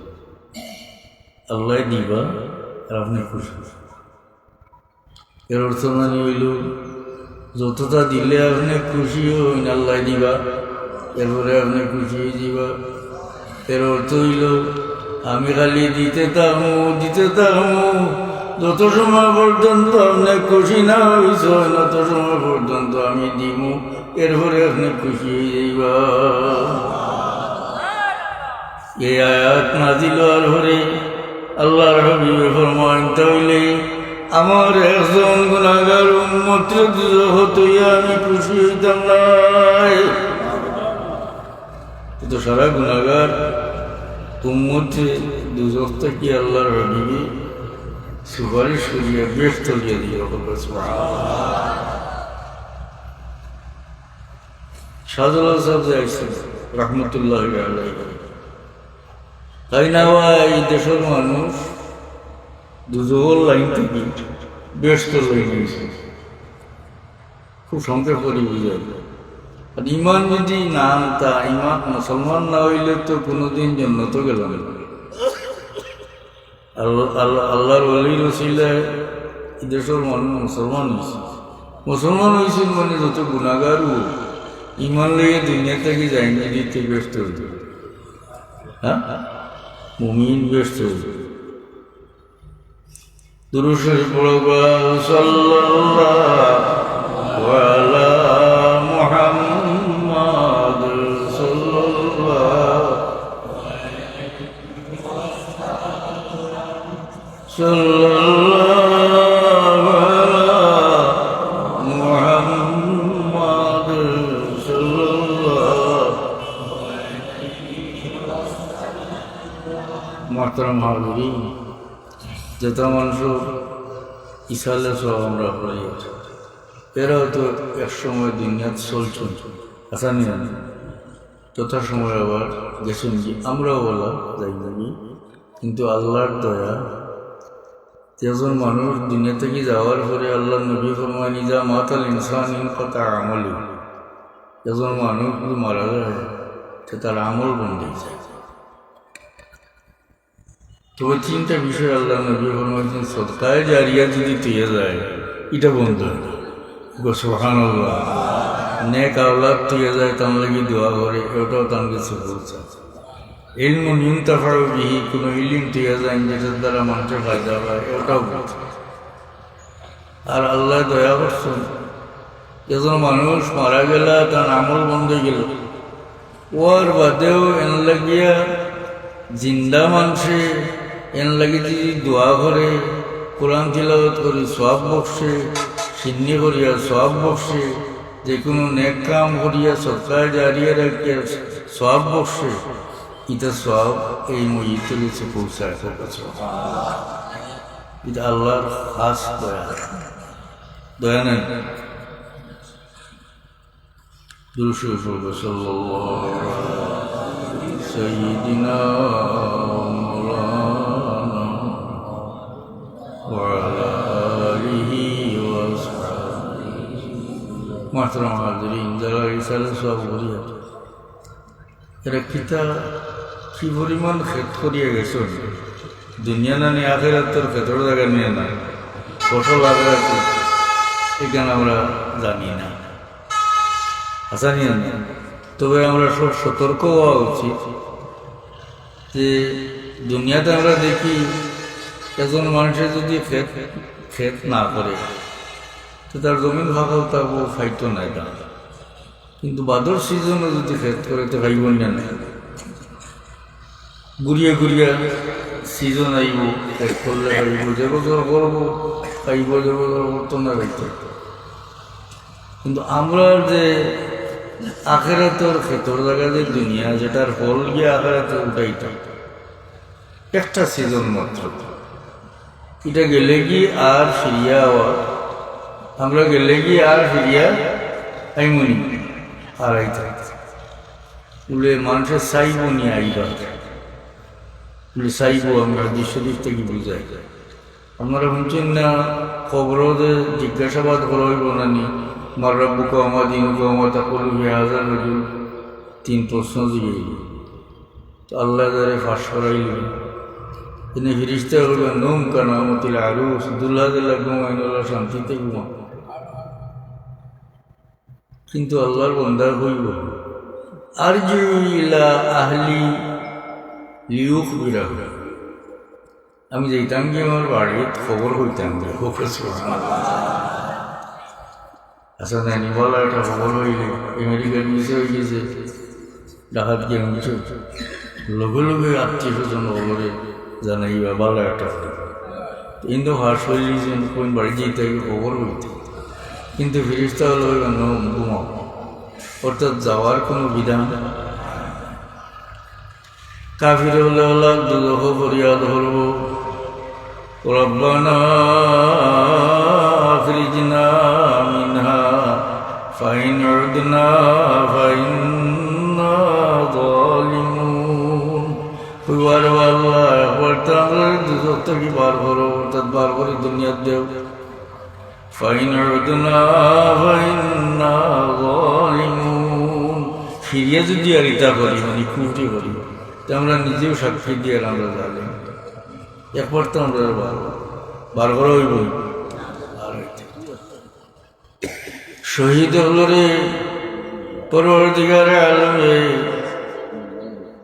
আল্লায় দিবা, আর আপনে খুশি। এর অর্থ মানে অইলো, যততা দিলে আপনে খুশি অইন, আল্লায় দিবা, এরপরে আপনে খুশি অইযিবা। এর অর্থ অইলো, আমি খালি দিতে থাকমু, দিতে থাকমু, যত সময় পর্যন্ত আপনে খুশি না অইছইন, তত সময় পর্যন্ত আমি দিমু, এরপরে আপনে খুশি অইযিবা। এই আয়াত নাজিল অওয়ার পরে আল্লার হাবিবে ফরমাইন, তাইলে আমার একজন গুনাগার উম্মতরে দুজখো থইয়া আমি খুশি অইতাম নায়। তো সারা গুনাগার উম্মতরে দুজখ থাকি আল্লার হাবিবে সুপারিশ করিয়া বেহেস্তো দিয়া দিবা। সুবহানাল্লাহ। শাহজালাল সাহেব যে আইছইন রহমতুল্লাহি আলাইহি, তাইন কইন, এই দেশর মানুষ দুজখর লাইন থাকি বেহেস্তর লাইন অইছে। খুব সংক্ষেপ করি বুঝাই। আর ইমান যদি না আনতা, ইমান মুসলমান না অইলে তো কুনুদিন জন্নতো গেলাম না। আল্লাহ, আল্লাহ, আল্লার ওলির উসিলায় ই দেশর মানুষ মুসলমান অইছে। মুসলমান অইছে মানে যত গুনাগারও ইমান লইয়া দুনিয়া থাকি যাইন যদি তে বেহেস্তো অইবো। হ্যাঁ, মুমিন বেহেস্তো অইবো। দুরূদ শরীফ পড়ো, সাল্লাল্লাহু আলা মুহাম্মাদ, সাল্লাল্লাহু সাল্লাল্লাহু আলা মুহাম্মাদ সাল্লাল্লাহু। মুহতারাম হাজিরিন, যেতা মানুষর ইসালে সওয়াব আমরা পড়াইয়ার, এরাও তো এক সময় দুনিয়াত চলছইন, আছইন নি? যথাসময়ে আবার গেছইন গি, আমরাও অলা যাইমু গি। কিন্তু আল্লার দয়া, একজন মানুষ দুনিয়া থাকি যাওয়ার পরে আল্লার নবী ফরমাইন, "ইজা মাতাল ইনসান ইনকাতা আমালু।" একজন মানুষ যদি মারা যায়, তে তার আমল বন্ধ অইযায়। তবে তিনটা বিষয় আল্লার নবী ফরমাইছইন, সদকায়ে জারিয়া যদি থইয়া যায়, ইটা বন্ধ অয় না। সুবহানাল্লাহ। নেক আওলাদ থইয়া যায়, তান লাগি দোয়া করে, ওটাও তান গেছে পৌঁছায়। ইলমুন ইউনতাফাউ বিহি, কোনো ইলিম থইয়া যাইন যেটার দ্বারা মানুষের ফায়দা হয়, ওটাও বলছে। আর আল্লাহ দয়া করছেন, একজন মানুষ মারা গেলা, তার আমল বন্ধ হয়ে গেল, ওর বাদেও এন লাগিয়া জিন্দা মানষে এন লাগি যদি দোয়া করে, কোরআন তিলাওয়াত করে সওয়াব বকশে, সিন্নি করিয়া সওয়াব বকশে, যে কোনো নেক কাম করিয়া সদকায়ে জারিয়া রাখিয়া সওয়াব বকশে, ইতা সওয়াব এই মইয়িতর গেছে পৌঁছায়। ইতা আল্লাহর খাস দয়া, দয়া নাই। দুরূদ শরীফ পড়ব, সাল্লাল্লাহু আলা সাইয়্যিদিনা ওয়া মাওলানা ওয়া আলা আলিহি ওয়া আসহাবিহি। মুহতারাম হাজিরিন, যারা ইসালে সওয়াব করিয়া, এরা কিতা, কি পরিমাণ খেত করিয়া গেছেন, দুনিয়া নানি আখেরাতর খেতর জাগা নিয়া না, ফসল আখেরাত, এখানে আমরা জানি না। আচ্ছা, নিয়ে না। তবে আমরা সব সতর্ক হওয়া উচিত যে দুনিয়াতে আমরা দেখি, একজন মানুষে যদি খেত, খেত না করে, তো তার জমিন ফাঁকাও থাকবো, ফাইতো নাই দাম। কিন্তু বাদর সিজনও যদি খেত করে, তো ফাইব না নাই। ঘুরিয়া ঘুরিয়া সিজন আইব, খেত করলে ফাইব, যে বছর করবো, ফাইব, যে বছর করতো না, ফাইতো। কিন্তু আমরা যে আখেরাতর খেতর জাগা যে দুনিয়া, যেটার ফল গিয়া আখেরাতে উঠাইতাম, একটা সিজন মাত্র। এটা গেলে কি আর ফিরিয়া আওয়া? আমরা গেলে কি আর ফিরিয়া আইমুনি? আর আইতাম। বলে, মানুষে চাইব নি আইবার? বলে, চাইব, আমরা হাদিস শরীফ থাকি বুঝাই। আপনারা শুনছেন না, কবরো যে জিজ্ঞাসাবাদ করা হইব না নি, "মান রাব্বুকা ওয়া মা দীনুকা ওয়া মা তাকুলু ফি হাযার রাজুল?" তিন প্রশ্ন জিজ্ঞেস হইব। তো আল্লাহ যারে ফাঁস করাইল, তিনি ফিরিস্তা হইবেন, "নৌম কানামাতিল আরুস, দুলহা দিলা ঘুমাইন, ওলা শান্তিতে ঘুমা।" কিন্তু আল্লাহর বন্দা কইব, "আরজিউ ইলা আহলি লিউখবিরাহুম।" আমি যাইতাম কি আমার বাড়িত খবর কইতাম কি, খবর কইতাম। আচ্ছা, জানি বলা একটা খবর হইলে, আমেরিকার ভিসা হয়ে গেছে, ডাকাত গিয়ে উঠছে, লগে লগে আত্মীয় স্বজন খবরে জানাইবা, ভালো একটা খবর। কিন্তু হাস হইলে যে কোন বাড়ি যেতে হবে খবর হইতে, কিন্তু ফিরিস্তা হলো ওই অন্য ঘুমাও, অর্থাৎ যাওয়ার কোনো বিধান। কাফির হলে ওলা দুজখ ফরিয়াদ করব, "রব্বানা আখরিজনা মিনহা ফাইন উদনা ফাইন্না যালিমুন।" কইব, "আরে আল্লাহ, একবার তো আমরা দুজখ থাকি বার করো, অর্থাৎ বার করি দুনিয়াত দেও।" ফাইন উদনা ফাইন্না যালিমুন। ফিরিয়া যদি আর ইতা করি, মানে কুফরি করি, তে আমরা নিজেও সাক্ষী দিয়ার আমরা জালিম। একবার তো আমরা বার, বার করা হইব। আর শহীদ হলরে পরওয়ারদিগারে আলমে,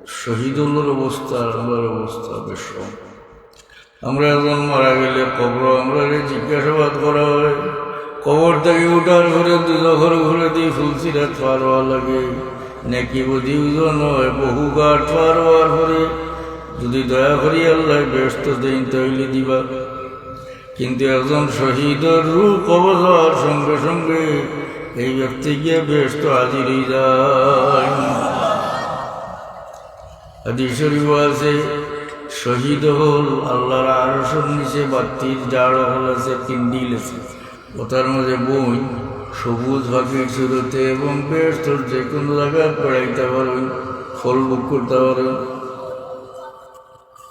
শহীদ হলর অবস্থা, আমরার অবস্থা বেশ কম। আমরা একজন মারা গেলে কবর আমরারে জিজ্ঞাসাবাদ করা হয়। কবর থাকি উঠার পরে দুজখর উপরে দি ফুলসিরাত পার হওয়া লাগে। নেকি বদি ওজন হয়, বহু ঘাট পার হওয়ার পরে যদি দয়া করি আল্লাহ বেহেশত দেইন, তাইলে দিবা। কিন্তু একজন শহীদর রূহ কবজ হওয়ার সঙ্গে সঙ্গে এই ব্যক্তি গিয়া বেহেশত হাজির হয়ে যায়। হাদিস শরীফ আছে, শহীদ হল আল্লাহর আরশের নিচে বাত্তির জাড় হল আছে, কিন্ডিল আছে, ওটার মাঝে বই সবুজ পাখির সুরতে এবং বেহেশতর যে কোনো জায়গায় বেড়াইতে পারবেন, ফল ভোগ করতে পারবেন।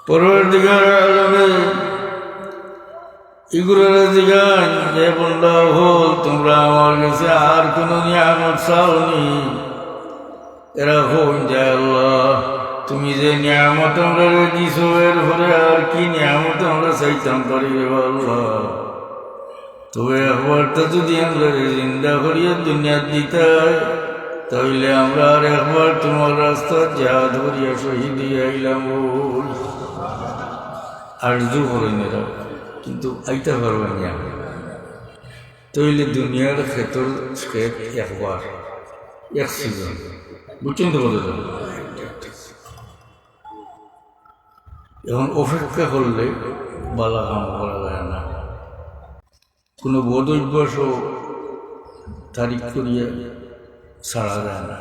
পরওয়ারদিগার আলমে ইগুলোরে জিগান, "হে বন্দা হল, তোমরা আমার কাছে আর কোনো নিয়ামত চাওনি?" এরা কইন যে, "আল্লাহ, তুমি যে নিয়ামত আমরারে দিছো, এরপরে আর কি নিয়ামত আমরা চাইতাম পারি রে আল্লাহ? তবে একবার তো যদি আমরারে জিন্দা করিয়া দুনিয়াত দিতায়, তাইলে আমরা আর একবার তোমার রাস্তাত জিহাদ করিয়া শহীদ অইয়া আইলাম অই। আরজু করইন এরা, কিন্তু আইতা পারবা না। তাইলে দুনিয়ার খেতর খেত একবার, এক সিজন, বুঝছইন তো কথা? এখন অপেক্ষা করলে বালা কাম করা যায় না। কোনো বদ অভ্যাসও তারিখ করিয়া ছাড়া যায় না।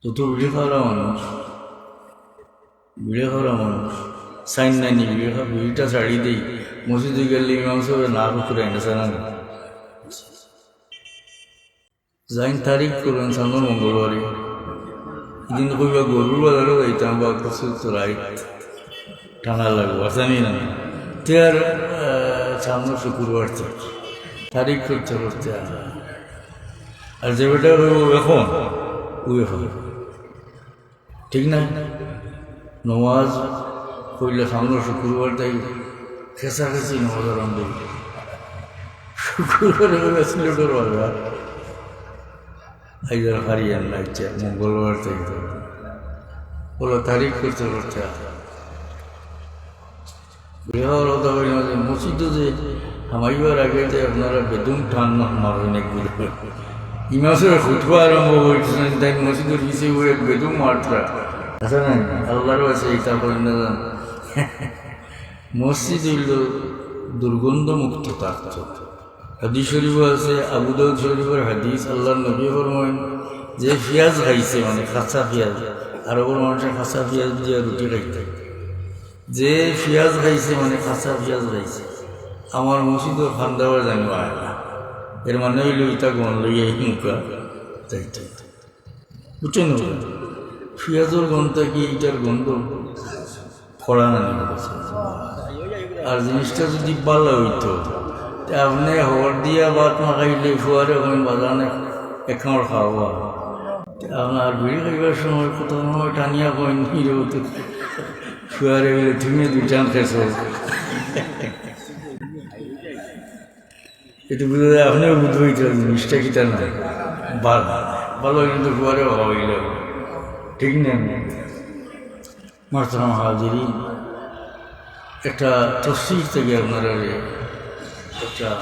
যত বিড়ি খাওয়ারা মানুষ, বিড়ি খাওয়ারা মানুষ, সাইন নানি বিড়ি খা-, বিড়িটা ছাড়ি দেই, মসজিদো গেলে ইমাম সাহেব না করতে রাইনা সারা না। যাইন তারিখ করইন সামনে মঙ্গলবারে। এদিন কইবা গরুর বাজারো যাইতাম বা কিছু তো রাইত টানা লাগবো, আসানি না। তে আর, আহ, সামনে শুক্রবার তো তারিখ করতে করতে আর। আর যে বেটা রইব এখন, ওই এখন। ঠিক না? নমাজ কইলে সামনে শুক্রবার তাই খেসাখেসি নমাজ আরম্ভ অইব। শুক্রবারে কইবা সিলেটর বাজার। আইজ আর হারিয়ান না, ইচ্ছা মঙ্গলবার তাই। বলো তারিখ করতে করতে আর। বিহার কথা কইলাম যে মসজিদো যে হামাইবার আগে যে আপনারা বেদম টান মারইন একগুলো। ইমাম সাহেব খুতবা আরম্ভ করতেছেন, তাই মসজিদর পিছে ওই এক বেদম মারতা। আচ্ছা না, আল্লাহর কাছে এটা করেন না জান। মসজিদ অইল দুর্গন্ধ মুক্ত থাকত। হাদিস শরীফও আছে, আবু দাউদ শরীফর হাদিস, আল্লাহর নবী ফরমাইন, যে পিয়াজ খাইছে, মানে কাঁচা পিয়াজ, আরবর মানুষে কাঁচা পিয়াজ দিয়া রুটি খাইতা, যে পিয়াজ খাইছে, মানে কাঁচা পিয়াজ খাইছে, আমার মসজিদর কান্দাবার জানি আয় না। এর মানে অইল ইটা গন্ধ লইয়া এই মুখা যাইত। বুঝছইন না? পিয়াজর গন্ধ কি ইটার গন্ধ? খরা না নিয়ে গেছে। আর জিনিসটা যদি ভালা অইতো, তে আপনে হর দিয়া ভাত না খাইলে ফুয়ারে কইন বাজানে এক কামড় খাওয়া। তে আপনার বিড়ি খাইবার সময় কত সময় টানিয়া কইন, "নিরো তো ফুয়ারে বলে তুমি দুই টান খেছো।" এটা বুঝা যায়, আপনিও বুঝবো এটা জিনিসটা কিতা না। ভালা, ভালা কিন্তু ফুয়ারে খাওয়াইল। ঠিক না? মোহতারাম হাজিরিন, একটা তফসির থেকে আপনারারে একটা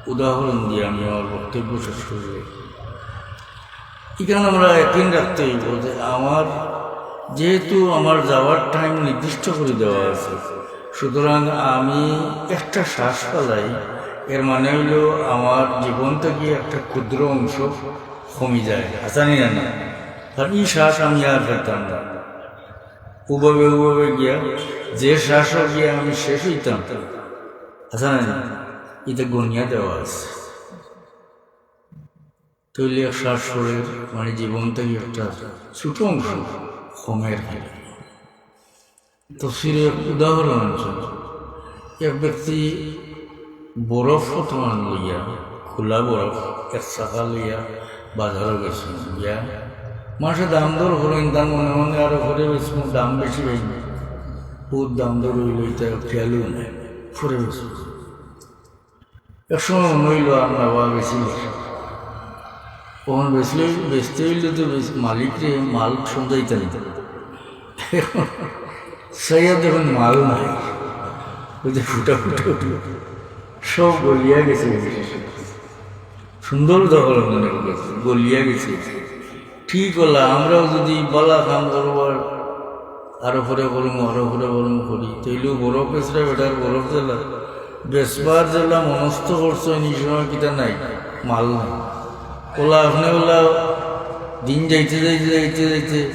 উদাহরণ দিয়া আমি আমার বক্তব্য শেষ করব। এখানে আমরা একদিন রাখতে হইব যে আমার, যেহেতু আমার যাওয়ার টাইম নির্দিষ্ট করে দেওয়া আছে, সুতরাং আমি একটা শ্বাস ফালাই, এর মানে হইল আমার জীবন থেকে একটা ক্ষুদ্র অংশ কমি যায়, আসানি না না, কারণ এই শ্বাস আমি আর পেতাম না। উভাবে উভাবে গিয়া যে শ্বাসও গিয়া আমি শেষ হইতাম, আছে না? এটা গনিয়া দেওয়া আছে। তৈলে এক শ্বাস পড়ে, মানে, জীবন থেকে একটা ছোট অংশ কমের। তফসিরে এক উদাহরণ আছে, এক ব্যক্তি বরফ কতখান লইয়া, খোলা বরফ এক চাকা লইয়া বাজারো গেছে। গিয়া মানষে দাম দর করইন, তার মনে মনে আরো করে বেশি দাম বেশি পাইনি, বহুত দাম দর হইল, এটা খেয়ালও নাই, করে বেশি। এক সময় মনে হইল আমরা বা বেশি, তখন বেচলে, বেচতে হইলে তো বেশ মালিকরে মাল সমঝাইতে হইতো। সাইয়া দেখুন মাল নাই, ওই যে ফুটা ফুটা ফুটা সব গলিয়া গেছে। সুন্দর দখল মনে করেছে, গলিয়া গেছে। ঠিক হলা, আমরাও যদি বালা কাম করবার আরো পরে করমু, আরো পরে করমু করি, তাইলেও বরফ বেচরা বেটার বরফ জেলা, বেচবার জেলা মনস্থ করছে, এই সময় কিতা নাই, মাল নাই। ওলা আপনি ওলা দিন যাইতে যাইতে যাইতে যাইতে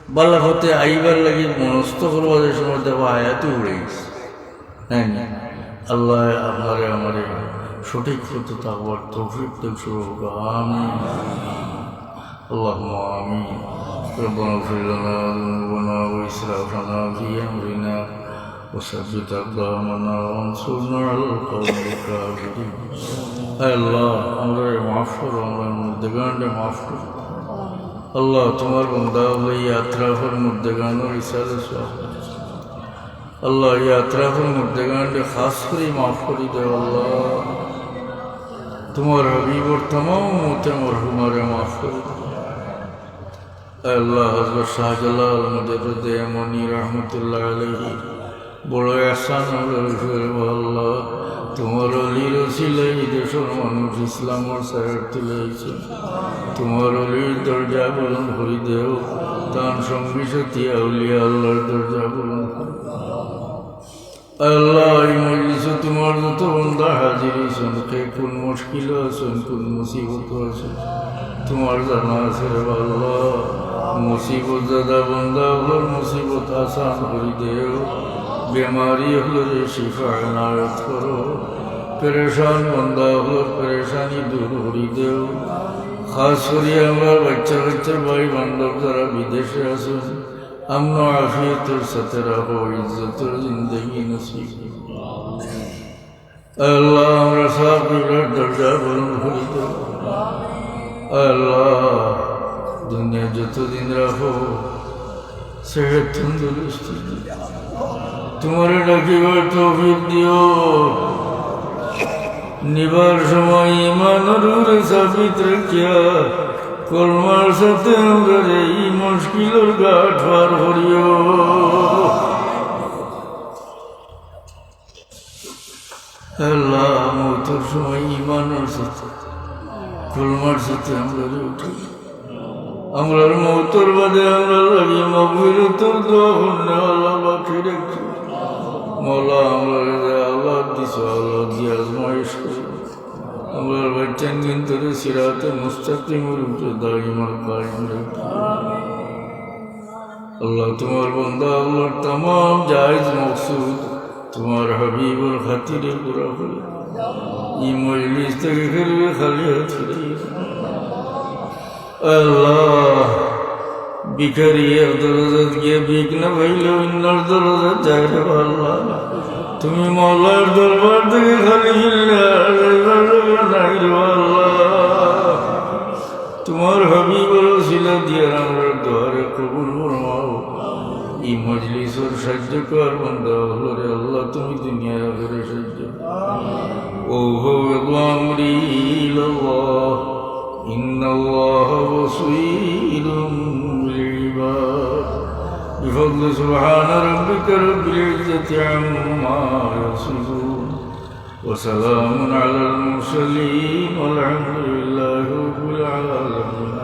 বালা পথে আইবার লাগি মনস্থ করবার যে সময় দেখো আয়াতই উড়ে গেছে। হ্যাঁ, আল্লাহ আপনারে আমারে সঠিক পথে থাকবার তৌফিক দেন, সবাইকে আমিন। اللهم آمين. ربنا اغفر لنا ذنوبنا وإسرافنا في أمرنا وثبت أقدامنا وانصرنا على القوم الكافرين. আয় আল্লাহ, আমরারে মাফ করো, আমরার মুর্দেগানরে মাফ করো। আল্লাহ, তোমার বান্দা অকলে এই আতরাফর মুর্দেগানর ইসালে সওয়াব। আল্লাহ, এই আতরাফর মুর্দেগানরে খাস করি মাফ করি দেও আল্লাহ। তোমার হাবিবর তামাম উম্মতে মরহুমারে মাফ করি দেও। আল্লাহ, হযরত শাহজালাল মুজাদ্দেদে ইয়ামানি রহমতুল্লাহ আলাইহি বড় এহসান আমরার উপরে, ও আল্লাহ, তোমার অলির উসিলায় ই দেশর মানুষ ইসলামর ছায়ার তলে আইছে। তোমার অলির দরজা বুলন্দ করি দেও, তান সঙ্গী সাথী আউলিয়া আল্লাহর দরজা বুলন্দ করি দেও। আল্লাহ, ই মজলিসো তোমার যত বন্দা হাজির অইছইন, কে কুন মুশকিলো আছইন, কুন মুসিবতো আছইন, তোমার জানা আছে রে আল্লাহ। মুসিবত জাদা বন্দা অকলর মুসিবত আসান করি দেও, বেমারি অকলরে শিফা এনায়েত করো, পেরেশান বন্দা অকলর পেরেশানি দূর করি দেও। খাস করি আমরার বাইচ্চা বাইচ্চা ভাই বান্ধব যারা বিদেশে আছইন, আমন আফিয়তর সাথে রাখো, ইজ্জতর জিন্দেগি নসিব করো। আল্লাহ, আমরার সাব কিবলার দরজা বুলন্দ করি দেও। আল্লাহ, দুনিয়াত যতদিন রাখো, সেহত তন্দুরুস্তি দিও। তোমারে ডাকিবার তৌফিক দিও। নিবার সময় ইমানর উপরে সাবিত রাখিয়া কলমার সাথে আমরারে ই মুশকিলর ঘাট পার করিও। আল্লাহ, মউতর সময় ইমানর সাথে, কলমার সাথে আমরারে উঠাইও। আমরার মউতর বাদে আমরার লাগি মাগফিরাতর দোয়া করনেওয়ালা বাকি রাখিও। মওলা, আমরারে যে আওলাদ দিছো, আওলাদ দিয়া আজমাইশ করো। আমরার বাইচ্চাইন্তরে সিরাতে মুস্তাকিমর উপরে দাইমান কায়েম রাখো। আল্লাহ, তোমার বন্দা অকলর তামাম জায়েজ মকসুদ তোমার হাবিবর খাতিরে পুরা করো। ই মজলিস থাকি কেউরে খালি হাত ফিরাইও না। আল্লাহ, ভিখারি এক দরজাত গিয়া ভিক না পাইলে অইন্যর দরজাত যায় রে আল্লাহ। তুমি মওলার দরবার থাকি খালি ফিরলে আর যাইবার জাগা নাই রে আল্লাহ। তোমার হাবিবর উসিলা দিয়া আমরার দোয়ারে কবুল ফরমাও। ই মজলিসর সাহায্যকার বান্দা অকলরে আল্লাহ তুমি দুনিয়া আখিরাত সাহায্য করো। أفوض أمري إلى الله إن الله بصير بالعباد. بفضل سبحان ربك رب العزة عما يصفون. وسلام على المرسلين والحمد لله رب العالمين.